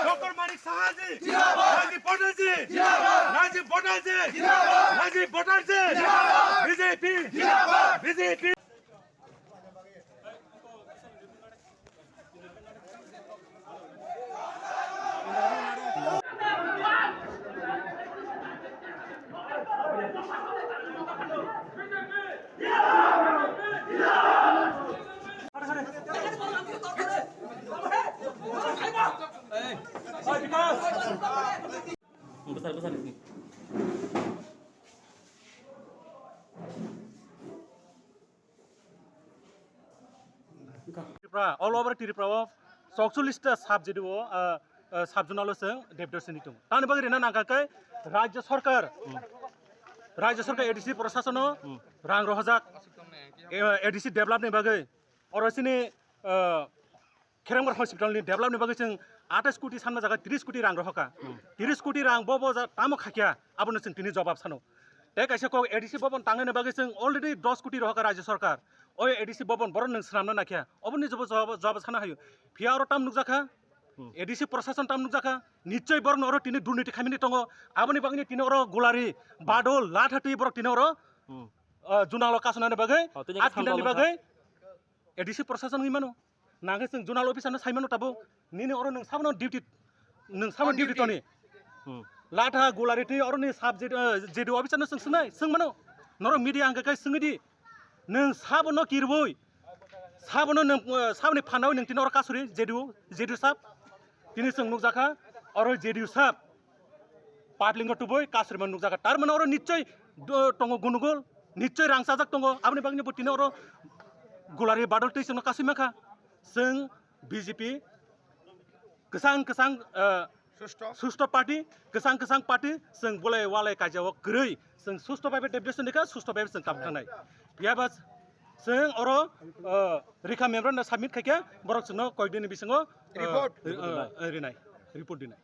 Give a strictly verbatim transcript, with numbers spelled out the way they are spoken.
Doctor Manik Saha ji! Jindabad! Rajiv Patel ji! Jindabad! Rajiv Patel ji! Jindabad! Rajiv Patel ji! Jindabad! B J P! Jindabad! B J P! Tripura, all over Tripura o sokcholish ta sub J D O, ah, ah, sub zonal o chwng deputation ni tongo. Tamni bagwi rina nangkha khe Rajya Sarkar, Rajya Sarkar A D C Prashasan o rang rohorjak, eh, A D C develop ni bagwi. Oro chini, ah, Kheremgar hospital ni develop ni bagwi chwng atais koti sanma jaga tris koti rang rohorkha. Tris koti rang bo bo ja-, tamo khakya, abono chwng tini jobab sano. Tei kaisa kok A D C bobon tangnani bagwi chwng already dos koti rohorkha Rajya Sarkar. O A D C bobon borok nwng swnamna naikha. Oboni jobo jobab, jobab sana hayo. Phiya oro tam nukjakha. A D C Prashasan tam nukjakha. Nichoi borokno oro tini durniti khaimani tongo. Aboni bagwino tini oro gulari, badol, latha twi borok tini oro, ah, junalo kasonani bagwi, atkinani bagwi. A D C Prashasan wngwi mano. Nangkhe chwng zonal officer no saimano tabuk. Nini oro nwng sabono duty, nwng sabono duty toni. Latha gulari twi oroni sub J D, eh, J D O officer no chwng swngnai, swngmano. Norok media hwnkhe kai swngwi di. Nwng sabono kiribwi, sabono nwng, eh, saboni phandawi nwng tini oro kasuri J D O, J D O sub. Tini chwng nukjakha oro J D O sub. Pipeline o tubui kasrima nukjakha. Tar mane oro nichoi do-, tongo gunugul, nichoi rang chajak tongo. Aboni bagwino bo tini oro gulari badol twi chwngno kasui mankha. Chwng B J P kwchang kwchang, ah, susto party, kwchang kwchang party, chwng bolai walai kaijao kwrwi. Chwng susto bai bai deputation rikha, susto bai bai chwng kam thangnai. Phiya ba chwng oro, ah, rikha memorandum submit khaikha, borok chwngno koyekdini bisingo, ah, report, ah, rinai, report dinai.